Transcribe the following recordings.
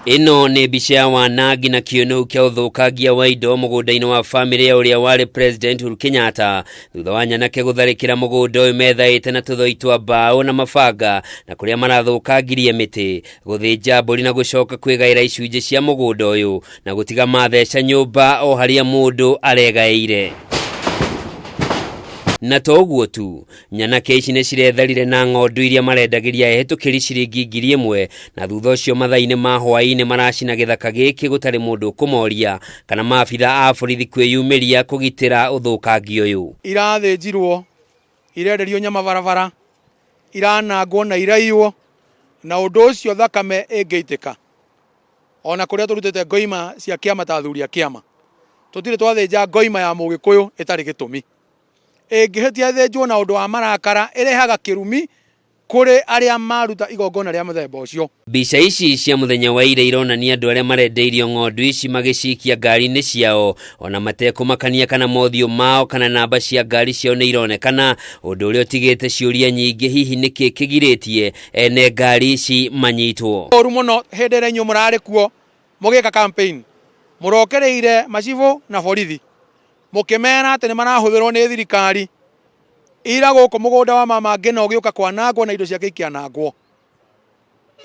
Ĩno nĩ mbica ya wanangi na kĩũnũhu kĩa ũthũkangia wa indo mũgũnda-inĩ wa bamĩrĩ ya ũrĩa warĩ President Uhuru Kenyatta thutha wa nyanake gũtharĩkĩra mũgũnda ũyũ methaĩte na tũthoi twa mbaũ na mabanga na kũrĩa marathũkangirie mĩtĩ, gũthĩnja mbũri na gũcoka kwĩgaĩra icunjĩ cia mũgũnda ũyũ na gũtiga matheca nyũmba o harĩa mũndũ aregaĩire. Na to ũguo tu, nyanake ici nĩ ciretharire na ng'ondu iria marendagĩria ehĩtũkĩri ciringi 1000 na thutha ũcio mathaa-inĩ ma hwaĩ-inĩ maracina gĩthaka gĩkĩ gũtarĩ mũndũ ũkũmoria kana maabitha a borithi kwĩyumĩria kũgitĩra ũthũkangia ũyũ. Irathĩnjirwo, irenderio nyama barabara, iranangwo na iraiywo, na ũndũ ũcio thakame ĩngĩitĩka ona kũrĩa tũrutĩte ngoima cia kĩama ta athuri a kĩama, tũtirĩ twathĩnja ngoima ya Mũgĩkũyũ ĩtarĩ gĩtũmi. Ĩngĩhĩtia ĩthĩnjwo na ũndũ wa marakara, ĩrehaga kĩrumi kũrĩ arĩa maruta igongona rĩa mũthemba ũcio. Mbica ici cia mũthenya wa ira ironania andũ arĩa marendeirio ng'ondu ici magĩcikia ngari-inĩ ciao ona matekũmakania kana mothiũ mao kana namba cia ngari ciao nĩ ironekana, ũndũ ũrĩa ũtigĩte ciũria nyingĩ hihi nĩkĩ kĩgirĩtie ene ngari ici manyitwo. Ũru mũno hĩndĩ ĩrĩa inyuĩ mũrarĩ kuo mũgĩka campaign, mũrokĩrĩire macibũ na borithi mũkĩmera atĩ nĩ marahũthĩrwo nĩ thirikari. Ira gũkũ mũgũnda wa mama Ngĩna ũgĩũka kwanangwo na indo ciake ikĩanangwo.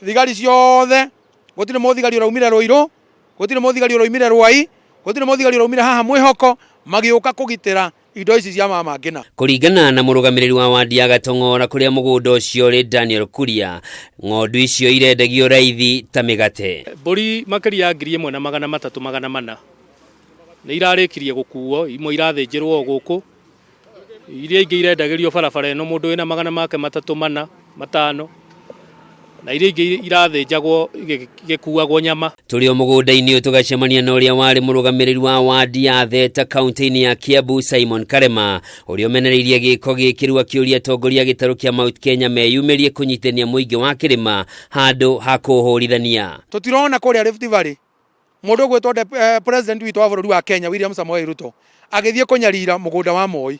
Thigari ciothe, gũtirĩ mũthigari ũraumire Rũirũ, gũtirĩ mũthigari ũraumire Rwai, gũtirĩ mũthigari ũraumire haha Mwĩhoko, magĩũka kũgitĩra indo ici cia mama Ngĩna. Kũringana na mũrũgamĩrĩri wa wandi ya Gatong'ora kũrĩa mũgũnda ũcio ũrĩ Daniel Kuria, ng'ondu icio irendagio raithi ta mĩgate. Mbũri makĩria ya 1300 400 nĩ irarĩkirie gũkuo, imwe irathĩnjĩrwo o gũkũ, iria ingĩ irendagĩrio barabara ĩno mũndũ wĩna magana make matatũ mana matano, na iria ingĩ irathĩnjagwo igĩkuagwo nyama. Tũrĩ o mũgũnda-inĩ ũyũ tũgacemania na ũrĩa warĩ mũrũgamĩrĩri wa wandi ya Theta kaunti-inĩ ya Kiambu Simon Karema, ũrĩa ũmenereirie gĩko gĩkĩ rĩu akĩũria atongoria a gĩtarũ kĩa Mount Kenya meyumĩrie kũnyitithania mũingĩ wa kĩrĩma handũ ha kũũhũrithania. Tũtirona kũrĩa Rift Valley mũndũ ũgwĩtwo president witũ wa bũrũri wa Kenya William Samoei Ruto agĩthiĩ kũnyarira mũgũnda wa Moi.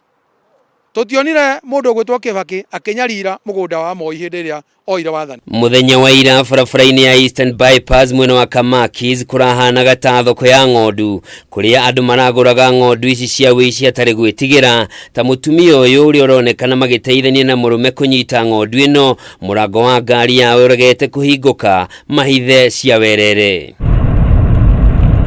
Tũtionire mũndũ ũgwĩtwo Kibaki akĩnyarira mũgũnda wa Moi hĩndĩ ĩrĩa oire wathani. Mũthenya wa ira barabara-inĩ ya Eastern Bypass mwena wa Kamakis kũrahanaga ta thoko ya ng'ondu kũrĩa andũ maragũraga ng'ondu ici cia wĩici hatarĩ gwĩtigĩra, ta mũtumia ũyũ ũrĩa ũronekana magĩteithania na mũrũme kũnyita ng'ondu ĩno mũrango wa ngari yao ũregete kũhingũka mahithe cia werere.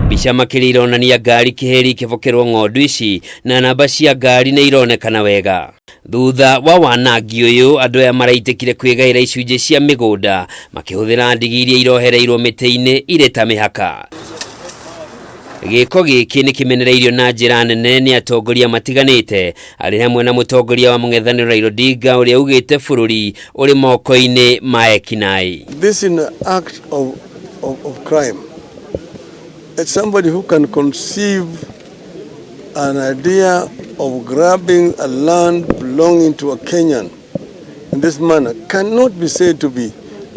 Mbica makĩria ironania ngari kĩhĩri ikĩbokerwo ng'ondu ici na namba cia ngari nĩ ironekana wega. Thutha wa wanangi ũyũ, andũ aya maraitĩkire kwĩgaĩra icunjĩ cia mĩgũnda makĩhũthĩra ndigi iria irohereirwo mĩtĩ-inĩ irĩ ta mĩhaka. Gĩko gĩkĩ nĩ kĩmenereirio na njĩra nene nĩ atongoria matiganĩte, arĩ hamwe na mũtongoria wa mũng'ethanĩro Raila Odinga ũrĩa ugĩte bũrũri ũrĩ moko-inĩ ma ekinaĩ. This is an act of crime. It's somebody who can conceive an idea of grabbing a land belonging to a Kenyan in this manner cannot be said to be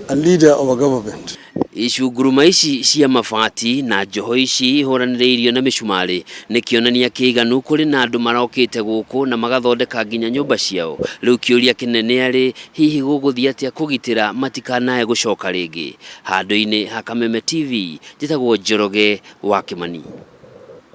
a leader of a government. Icunguruma ici cia mabati na njoho ici ihũranĩrĩirio na mĩcumarĩ nĩ kĩonania kĩiganu kũrĩ na andũ marokĩte gũkũ na magathondeka nginya nyũmba ciao. Rĩu kĩũria kĩnene arĩ hihi gũgũthiĩ atĩa kũgitĩra matikanae gũcoka rĩngĩ. Handũ-inĩ ha Kameme TV, njĩtagwo Njoroge wa Kĩmani.